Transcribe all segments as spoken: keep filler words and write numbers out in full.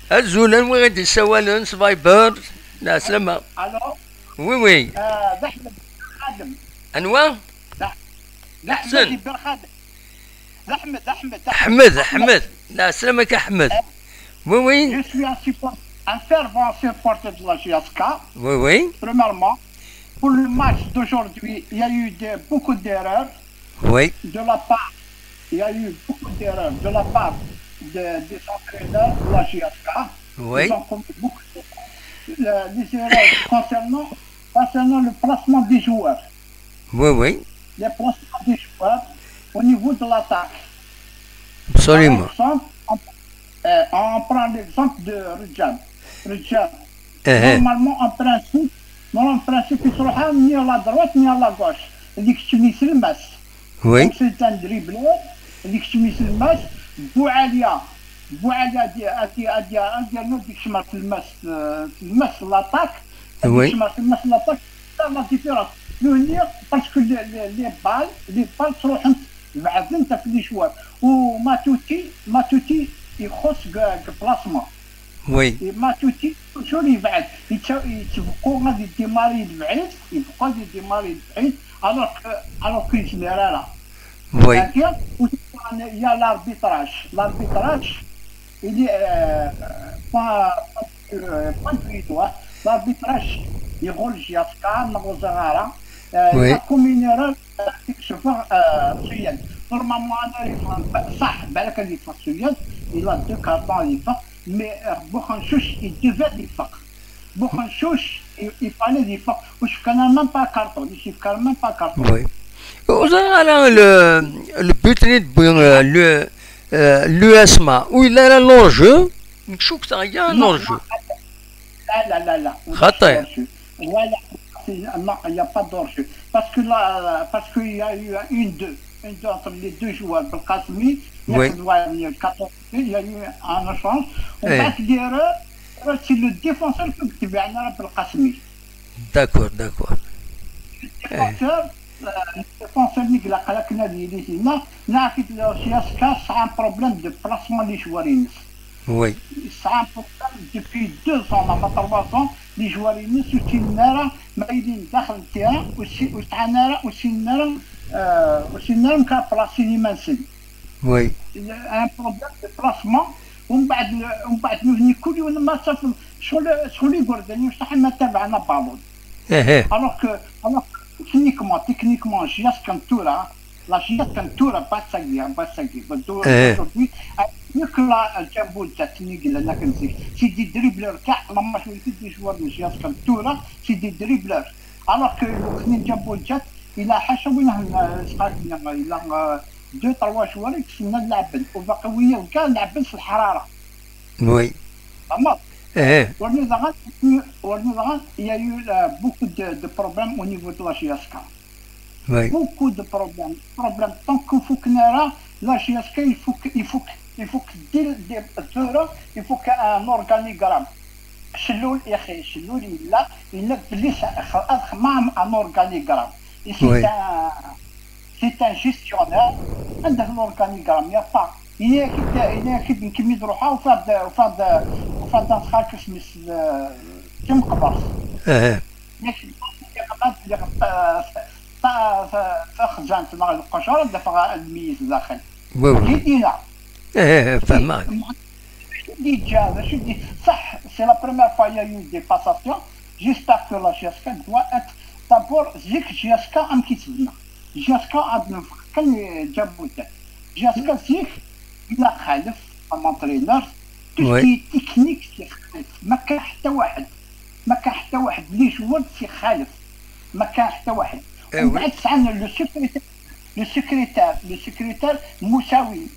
Azul, anwa i d-yessawalen s Viber? Lɛeslama. Allo? Oui, oui. Ah, d Aḥmed Xadem. Anwa? D Aḥ-, d Aḥmed Ḥsen. Ibn Xadem. D Aḥmed, Aḥmed, Aḥmed. Aḥmed, Aḥmed. Lɛeslama-k, Aḥmed. Oui, oui. Je suis un support-, un fervent supporter de la J S K. Oui, oui. Premièrement, pour le match d'aujourd'hui, il y a eu de, beaucoup d'erreurs. Oui. De la part, il y a eu beaucoup d'erreurs de la part de, des entraîneurs de la J S K. Oui. Ils ont commis beaucoup d'erreurs. Le, les erreurs concernant, concernant le placement des joueurs. Oui, oui. Les placements des joueurs au niveau de l'attaque. Absolument. Par exemple, on, euh, on prend l'exemple de Rejab. Rejab. Normalement, en principe, normalement, en principe, il sera ni à la droite ni à la gauche. Dès que tu mets le masque. Oui. Donc, c'est un dribbleur. Dès que tu mets le masque, Boualia. Boualia, a dit, a dit, a dit, a dit, non, dès que tu mets le masque, euh, le masque, l'attaque. Oui. Dès que tu mets le masque, l'attaque, c'est la différence. Nous, on y est parce que les, les, les balles, les balles sont بعدين تاع les joueurs. وماتوتي، ماتوتي يخص ك-، كبلاسما. Oui. Et Matuidi, toujours يبعد. يت-، يتبقوا غادي يديماري لبعيد، يبقوا غادي يديماري لبعيد، alors que، alors que يزمر راه. Oui. هكا، و il y a l'arbitrage. L'arbitrage, il est, euh, pas, pas, euh, pas du tout, hein. L'arbitrage, يغول جياسكا، نغوزغارا. Euh, oui. Il a commis une erreur. شوف، آه، سيان. Normalement أنا يفهم، صح، بالك اللي يفهم سيان، il a deux cartons يفهم، mais، آه، بوخنشوش il devait يفهم. بوخنشوش il، il fallait يفهم. وش كان même pas carton، يشوف كان même pas carton. Oui. وزعما على ال-، le but اللي تبغي، آه، le، آه، l'U S M A، وإلا لا l'enjeu، نشوك تاع هي l'enjeu. لا، لا، لا، لا. خطير. Voilà. Non, il n'y a pas d'enjeu. Parce que là, parce qu'il y a eu une deux. Une deux entre les deux joueurs, Belkacemi, oui. Il y a eu un échange. ومن بعد l'erreur، c'est le défenseur qui تبعنا Belkacemi. D'accord, d'accord. Le défenseur, euh, le défenseur اللي قلق لك نادي اللي هنا، نعرف le J S K a un problème de placement les joueurs. Oui. C'est un problème depuis deux ans, là, trois ans, les joueurs ينس وتينارا ما يدين داخل التيران وسي-، وتعنارا وسينارا، آه، وسينارا مكان بلاصي لي مانسن. Oui. Un problème de placement. ومن بعد، ومن بعد نبني كل يوم ما تصف شغل، شغل يقول داني مستحيل ما تابعنا بالون. Alors que، alors que techniquement، techniquement، J S K كان تورا، la J S K كان تورا باتساكي، باتساكي، بدو، aujourd'hui، vu que la، الجنبو جاتني قال لك نسيك، c'est des dribbleurs كاع، la majorité des joueurs de J S K كان تورا، c'est des dribbleurs. Alors que لو خني جنبو جات، إلا حاشا وين هم، سقاك، إلا، deux، trois joueurs يكسبنا اللعبن، وباقي ويا كاع لعبن في الحرارة. Oui. فهمت؟ ورني دغا، ورني دغا، il y a eu, euh, beaucoup de, de problèmes au niveau de la J S K. Oui. Beaucoup de problèmes. Problèmes. Tant que فكنا راه la J S K, il faut que, il faut que, il faut que دير، دير الثورة، il faut qu'un organigramme. شلول يا أخي، شلول إلا، إلا بلي خ-، خ-، خمام un organigramme. Et c'est un، c'est un gestionnaire. عنده l'organigramme، y a pas. إلا كي، إلا كي بن كميد روحها وفاد، وفاد، وفاد دان خالك اسمه س-، تم قبرص. ماشي اللي غ-، اللي غ-، ف-، ف-، ف-، فخزانت مع القشرة دفع الميز داخل. Oui, oui. كي دينا. فهمك. دي جا، ماشي دي، صح، c'est la première fois il y a eu des passations. J'espère que la J S K doit être d'abord زيك J S K أم كي تبنى. J S K عاد نفق كان جابوا تاع. J S K زيك إلا خالف، un entraîneur، tout ce qui est technique c'est خالف. ما كان حتى واحد. ما كان حتى واحد les joueurs c'est خالف. ما كان حتى واحد. ومن بعد سعنا le secrétaire، le secrétaire، le secrétaire مساوي.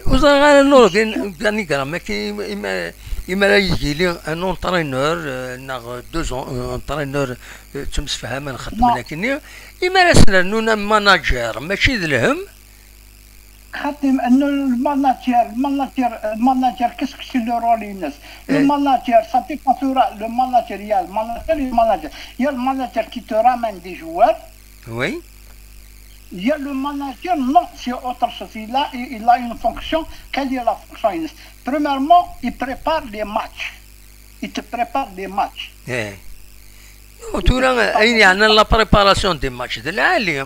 وزغال نور دين داني كرا ما كي إما، إما لا يجي لي un entraîneur، آه، ناغ deux entraîneurs، آه، تمسفهمن خدمنا كني. إما لا سنرنونا manager ماشي ذ الهم. خاطر انه الماناجر، الماناجر، الماناجر qu'est-ce que c'est le rôle ينس؟ Le manager, ça dépend ثورة، le manager، يا الماناجر، يا الماناجر، يا الماناجر qui te ramène des joueurs. Oui. Il y a le manager, non, c'est autre chose. Il a, il a une fonction. Quelle est la fonction? Premièrement, il prépare les matchs. Il te prépare les matchs. Eh. Tura, ayen yeɛnan la préparation des matchs d lɛali.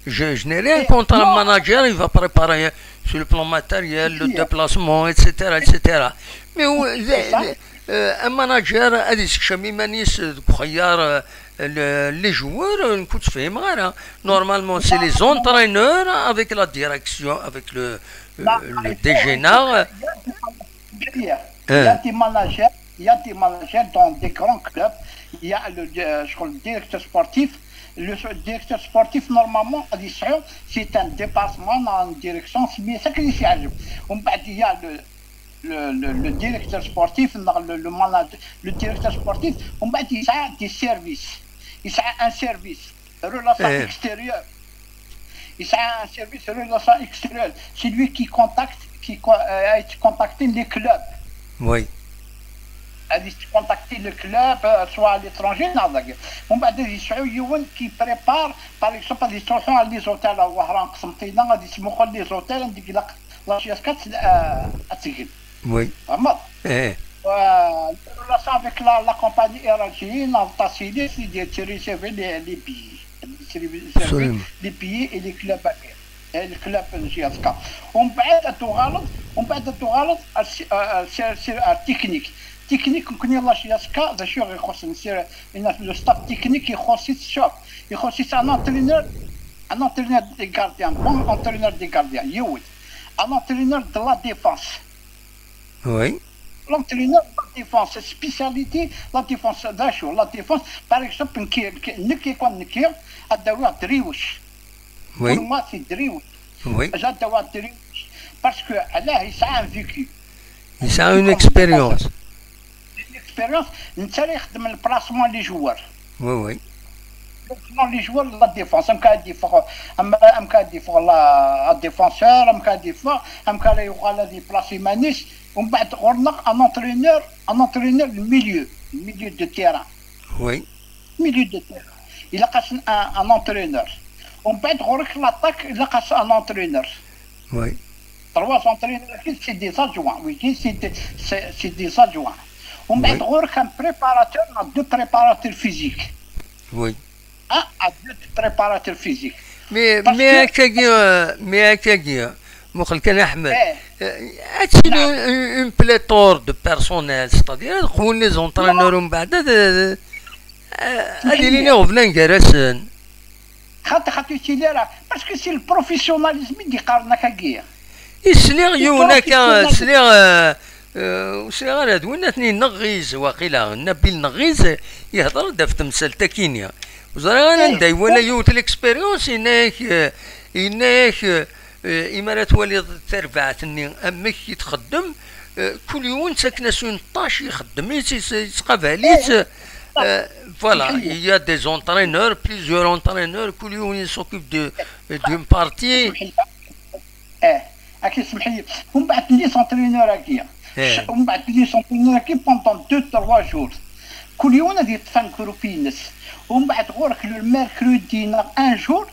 Je, je n'ai rien contre un manager, il va préparer sur le plan matériel, le déplacement, et cetera, et cetera. Mais euh, un manager, ad yessekcem iman-is deg uxeyyar, euh, les joueurs, euh, ur ttfehim ara. Normalement, c'est les entraîneurs avec la direction, avec le, euh, le D G N A. Il y a des managers, il y a des managers dans des grands clubs. Il y a le, euh, je crois, le directeur sportif. Le directeur sportif, normalement, c'est un dépassement dans une direction, mais c'est que ici, il y a le, le, le, le directeur sportif, le, le manager, le directeur sportif, on va dire ça, des services. Il y a un service, relation extérieure. Il y a un service relation extérieure. C'est lui qui contacte, qui a été contacté les clubs. Oui. A été contacté le club, euh, soit à l'étranger, non, d'accord. On va dire, il y a qui prépare, par exemple, les hôtels à Wahran, les hôtels, on dit, les hôtels, on dit, la J S K ad tt-gen. Oui. Vraiment. Eh. La relation avec la, la compagnie Air Algérie, non, t'as signé, c'est de réserver les, les billets. Les billets et les clubs à et le club N J S K. ومن بعد تغلط ومن بعد تغلط التكنيك. التكنيك كنا لا جي اس كا ذا شو يخص نسير. Le staff technique يخص الشوف، يخص un entraîneur، un entraîneur des gardiens، bon entraîneur des gardiens يود، un entraîneur de la défense. Oui. L'entraîneur de la défense, spécialité la défense. La défense, par exemple, نكي كون نكي اداوي دريوش. Oui. Pour moi, c'est دريوش. Oui. J'adore دريوش parce que là, il a un vécu. Il a une expérience. Une expérience. نتا اللي يخدم البلاسمون لي جوار. Oui, oui. Non, les joueurs de la défense, M K D F, M K D F, la défenseur, M K D F, M K D F, M K D F, la déplace humaniste. On va être un entraîneur, un entraîneur de milieu, milieu de terrain. Oui. Milieu de terrain. Il a un, un entraîneur. On va être l'attaque, il a un entraîneur. Oui. Trois entraîneurs, c'est des adjoints. Oui, c'est des, c'est des adjoints. On va être un préparateur, on a deux préparateurs physiques. Oui. Un à deux préparateurs physiques. Mais, mais, que... mais, que... مخل كان احمد. Une pléthore de personnel, c'est-à-dire qu'on les entraîneurs, on va dire, هذه اللي نغبنا نقرسن. خاطر خاطر يسيلي راه parce que c'est le professionnalisme اللي قارنا كاكيا. Sliɣ yiwen akka, sliɣ, ur sliɣ ara d win atni Neɣɣiz, waqila Nabil Neɣɣiz, yehder-d ɣef temsalt-akini. Ur ẓriɣ ara anda iwala yiwet l'expérience, yenna-yak, yenna-yak, imi ara twaliḍ tarbaɛt-nni amek i txeddem, kul yiwen ttaken-as une tâche, ixeddem-itt, yettqabal-itt. Voilà, il y a des entraîneurs, plusieurs entraîneurs, kul yiwen il s'occupe de, d'une partie. اه، اكي سمحي. ومن بعد les entraîneurs اكي، ومن بعد les entraîneurs اكي pendant deux trois jours. كل يوم هذه تفان كروبينس. ومن بعد غورك le mercredi ناغ un jour.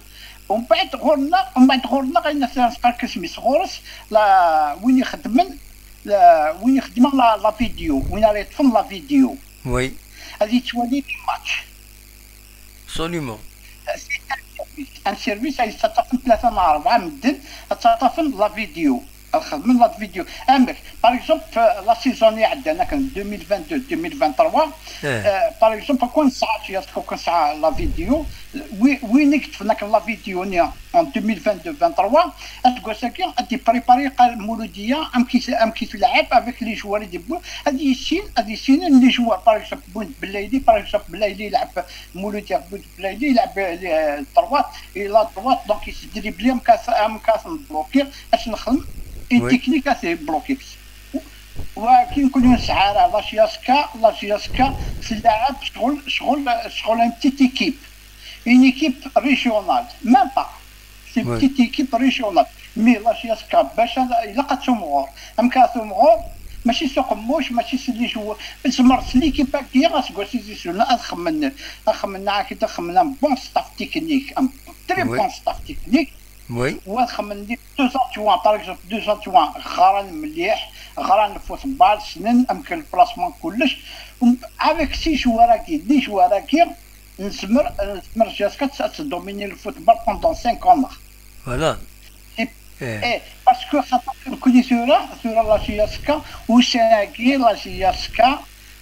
ومن بعد غورنا، ومن بعد غورنا غير نسقر كسميس غورس لا وين يخدمن، لا وين يخدمن la vidéo، وين راه يطفن la vidéo. Oui. هذه توالي les matchs. Absolument. C'est un service, un service اللي تطفن ثلاثة مع أربعة مدن، تطفن la vidéo. الخدمة la vidéo. عندك، par exemple، في la saison اللي عدنا كان deux mille vingt-deux deux mille vingt-trois. Par exemple، كون ساعة، كون ساعة la vidéo. وين يكتب لك la vidéo نيا en deux mille vingt-deux vingt-trois. اسكو ساكي ادي بريباري قال مولوديه ام كي ام كي تلعب avec les joueurs دي بول. هذه يسين، هذه يسين les joueurs، par exemple، بوين بلايلي، par exemple، بلايلي يلعب مولوديه، بوين بلايلي يلعب droite، il a droite donc يسدريبلي ام كاس، ام كاس بلوكي. اش نخدم؟ اي تكنيك اسي بلوكي. ولكن كل يوم سعاره la J S K، la J S K تلعب شغل شغل شغل une petite équipe. Une équipe régionale, même pas. C'est une petite équipe régionale. Mais la J S K باش الا قد تمغور، ام كان تمغور، ماشي سوق موش، ماشي سلي جو، زمر سلي كي باكي غاس كوسي زيسونا اخمن، اخمن هاكي تخمن un bon staff technique. très bon staff technique. Oui. Wa xemmen di deux adjoints, par exemple, deux adjoints ɣran mliḥ, ɣran football, ssnen amek le placement kullec. Avec ces joueurs-agi, des joueurs-agi, nezmer nezmer jusqu'à ad tdominer le football pendant cinq ans. Voilà. Eh, parce que xaṭer nekkni tura, tura la J S K, ussan-agi la J S K,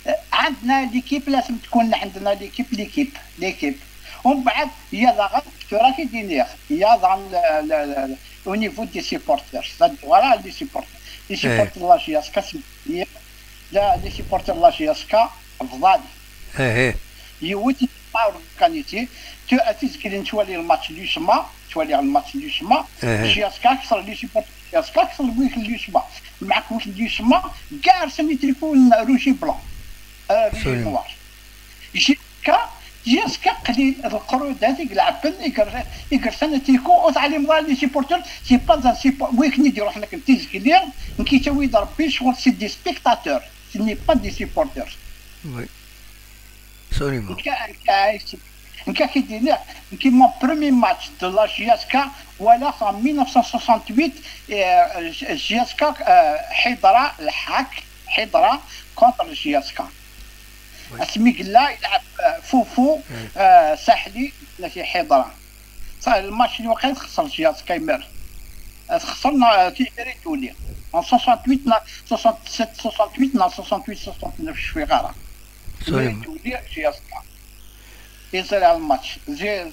eh, عندنا l'équipe, لازم تكون عندنا l'équipe, l'équipe, l'équipe. ومن بعد هي داغن tura كي دينيغ هي داغن au niveau des supporters, c'est-à-dire, voilà, les supporters, les supporters de la J S K, c'est la, les supporters de la J S K فضال. ايه. يوت يتطور كانيتي. تو اتيزكرين توالي الماتش لوسما، توالي الماتش لوسما. ايه. J S K اكثر les supporters, J S K اكثر ويك لوسما. معك ويك لوسما كاع رسم يتريكون rouge et blanc, rouge et noir. J S K, J S K قليل القرودات يلعبن يقرسن تريكو وتعلم les supporters. C'est pas un support, ويك نيدي روح لك تيزكلي. نكي تاوي ربي شغل c'est des spectateurs, ce n'est pas des supporters. Oui. Absolument. نكا كي دينا نكي mon premier match de la J S K ولا en mille neuf cent soixante-huit, J S K, حضرة الحاك, حضرة contre J S K. اسمي قلا يلعب فوفو ساحلي في حضرة. صح, الماتش اللي وقع خسر J S K مير. خسرنا في ميري تولي en soixante-huit, soixante-sept, soixante-huit, soixante-huit, soixante-neuf, شوي غارة. Absolument. ميري تولي J S K. يزرع الماتش.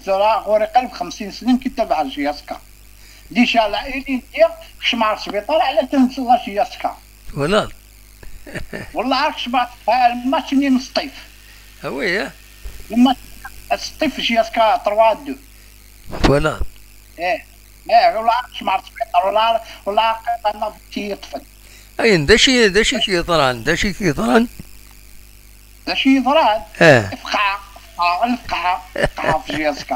زرع غوري قريب خمسين سنة كي تبع J S K. ديجا على إيلي ندير كش مع السبيطار على تنزل J S K. ولا. والله عارف شبعت الماتش منين نسطيف. هوي. الماتش نسطيف J S K trois deux. ولا. ايه. ايه والله عارف شبعت السبيطار والله والله عارف انا كي يطفن. اين داشي داشي كي يطران داشي كي يطران. داشي يطران. اه. فقعة فقعة الفقعة فقعة في J S K.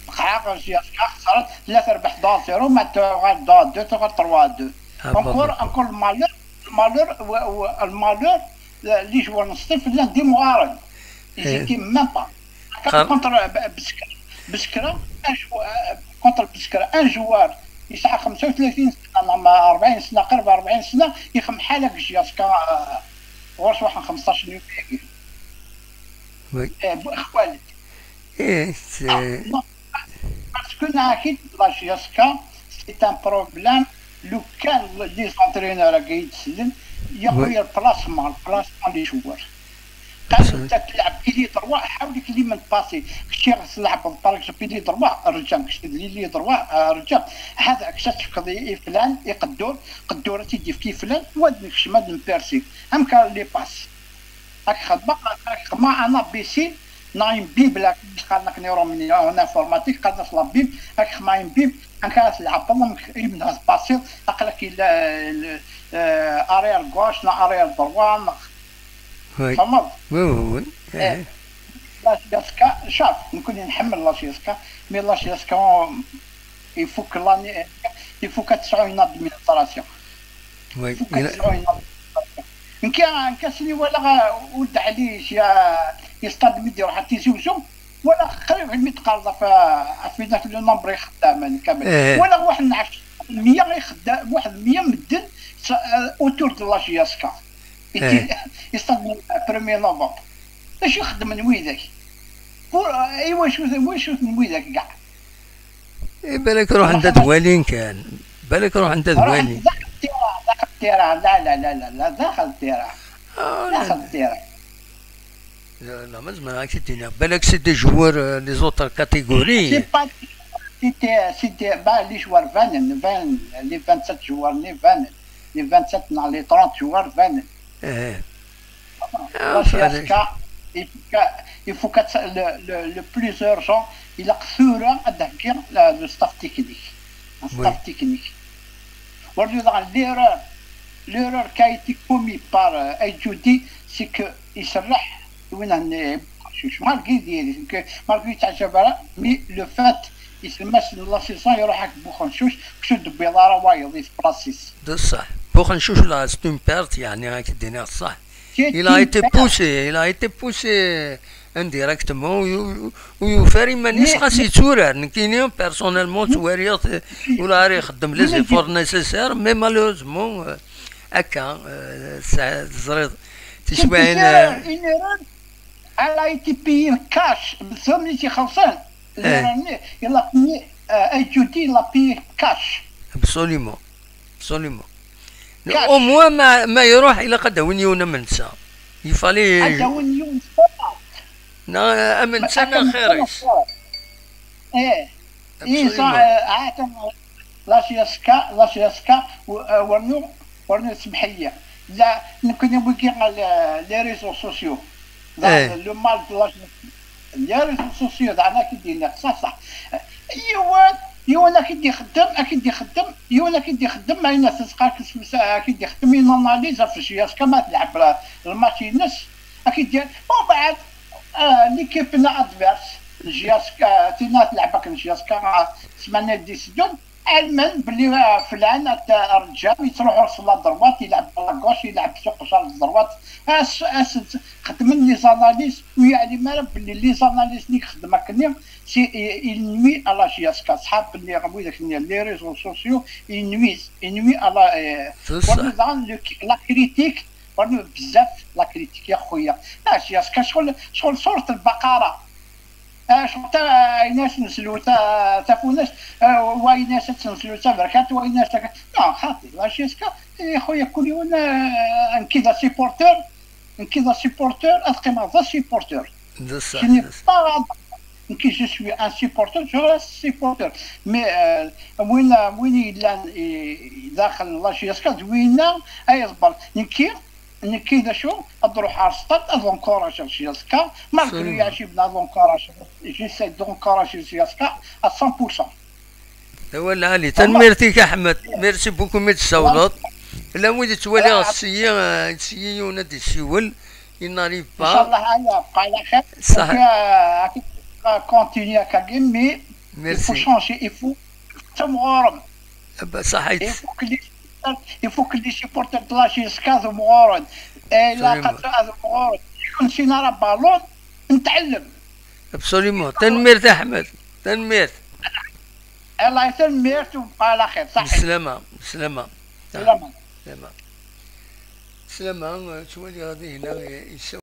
فقعة في J S K خسرت ثلاثة ربح deux zéro, ما تغال deux deux, تغال trois deux. Encore, encore le malheur, le malheur, le malheur, les joueurs نصطيف لان دي مغارن. Ils étaient même pas. Contre بسكرة, contre بسكرة, un joueur يسعى خمسة وثلاثين سنة, أربعين سنة, قرب أربعين سنة, يخم حالك J S K, غور واحد خمسطاش نوفمبر. خوالد. ايه. Parce que ناكي la J S K, c'est un problème. لو كان les entraîneurs راك يتسلم يا خويا, البلاسمون, البلاسمون les joueurs. قالوا انت تلعب بيلي دروا, حاولك لي من باسي. كشي غتلعب بارك بيلي دروا رجع, كشي لي لي دروا رجع. هذا كشي تفكر فلان يقدر, قدورة يدي في فلان, واد نكشم هاد نبيرسي. هم كان لي باس. هاك خدمة, هاك خدمة أنا بيسي, نايم بيب, لا, قالنا كني رومني, أنا انفورماتيك, قالنا في لا بيب, هاك خدمة بيب, هاك راس العبد الله مك-, يبنى باسيل, أقلك إلا, إلا, آه, أريال غوش, نا أريال دروا, نا. Oui. فهمت؟ Oui, oui, oui. إيه. لا جي اس كا, شاف, نكون نحمل لا جي اس كا, مي لا جي اس كا, il faut que l'année, il faut que تسعو une administration. Oui. Il faut que تسعو une administration. نكا, نكا سني ولا غا-, ولد علي يا يستاد ميدي راح تيزي وزو, ولا قريب مي تقارض في, في ذاك لو نومبر يخدم كامل. إيه. ولا واحد نعرف مية يخدم, واحد مية مدن س-, آه, autour de la جي اس كا. إيه. يستاد premier novembre. اش يخدم من ويدك؟ بور-, ايوا شو, واش من ويدك كاع؟ إيه، بالك روح عند مرحبا. دوالين كان. بالك روح عند روح دوالين. داخل التيران, داخل التيران. لا, لا, لا, لا, لا, داخل التيران. آه، داخل لا. التيران. لا, لا, ما زعما راك تدينا. بالك c'est des joueurs, آه, les autres catégories. C'est pas, c'était, c'était, bah, les joueurs vingt, vingt, les vingt-sept joueurs, les vingt, les vingt-sept, non, les trente joueurs, vingt. إيه. آه، la جي اس كا, il faut que, il faut que le, le, le plus urgent, il a ثورة أدهكي le staff technique. Un staff technique. ولكن l'erreur, l'erreur qui a été commise par, euh, Aïdjoudi, c'est que يسرح وين هني بوخنشوش. مالكي ديري, مالكي تعجب راه, mais le fait يسمى la saison يروح هاك بوخنشوش, كشو دبي ضارة وايض يتبلاصيس. بصح. بوخنشوش لا, c'est une perte, يعني, راك دينا صح. Il a été poussé, il a été poussé indirectement, ur yu-, ur yufi ara iman-is, mais, xas yetturar. Nekkini, personnellement, ttwaliɣ-t, ur ara ixeddem les efforts nécessaires, mais malheureusement, euh, akka, euh, tesɛa-, teẓriḍ, tiswiɛin, euh, une erreur, elle a été payée cash, d tamlit ixelṣen. Eh. L'erreur-nni, il a payé, euh, A Q T, il a payé cash. Absolument. Absolument. Cash. Au moins, ma, ma iruḥ, ilaq ad d-awin yiwen am netta. Il fallait. Ad d-awin yiwen. Neɣ am netta neɣ xir-is. Eh. Absolument. Eh, ça, euh, attends, la J S K, la J S K, w-, euh, wernu, wernu semḥ-iyi. La, nekkni wigi, les, les réseaux sociaux. Eh. Le mal de la J S K. Les réseaux sociaux, daɣen ad k-id-iniɣ, ṣaḥ, ṣaḥ. Yiwen, yiwen ad k-id-ixeddem, ad k-id-ixeddem, yiwen ad k-id-ixeddem, ayen ad tezqar k-, ad k-id-ixeddem une analyse ɣef J S K ma tleɛɛeb lmatch-ines, ad k-id-, umbeɛd, ah, l'équipe-nni adverse, J S K, tinna tleɛɛeb akken J S K, ah, ssmana i d-iteddun, ɛelmen belli, ah, flan, at, rǧam, yettruḥu s la droite, yelɛeb la gauche, yelɛeb s uqjar s droite. As, as, xedmen les analyses, ur yeɛlim ara belli les analyses-nni i ixeddem akkenni, c'est, il nuit à la J S K. Ṣṣḥa belli widak-nni, les réseaux sociaux, ils nuisent, ils nuisent à la, euh, c'est ça. Wernu daɣen le, la critique, wernu bezzaf la critique, ya xuya. Ah, J S K, ccɣel, ccɣel surat lbaqara. Ah, cɣel ta-, ayen-as neslu ta-, tafunast, ah, wa ayen-as ad tt-neslu d taberkant, wa ayen-as akka. Non, xaṭi, la J S K, eh, xuya, kul yiwen, ah, nekki d asupporter, nekki d asupporter, ad qqimeɣ d asupporter. D ṣṣeḥ, je n'ai d ṣṣeḥ. Pas, nekki, je suis un supporter, je reste supporter. Mais, euh, win, win yellan i, i daxel n la J S K, d winna ay iḍebber. Nekki, Nekki d acu, ad ruḥeɣ ar stade, ad encourager J S K, malgré absolument. Yeɛjibna ad encourager, j'essaie d'encourager J S K à cent pour cent. Awal lɛali, tanemmirt-ik a Ḥmed, merci beaucoup mi d-tessawleḍ. Llan wid yettwaliɣ, ah, syi, euh, syi yiwen ad d-yessiwel, il n'arrive pas. Inchallah, aya, bqa ɛla xir. Ṣaḥ. Donc, euh, continuer akkagi, mais il faut changer, il faut temɣurem. Bah, صحيت. Il faut que les supporters, il faut que les supporters de la J S K ad mɣuren. Eh, ilaq ad mɣuren. Ur nessin ara ballon, netɛellem. Absolument. Tanemmirt a Ḥmed. Tanemmirt. Allah, tanemmirt, u bqa ɛla xir. صحيت. Bislama, bislama. Bislama. Bislama. Bislama, ttwaliɣ ad ihna, eh,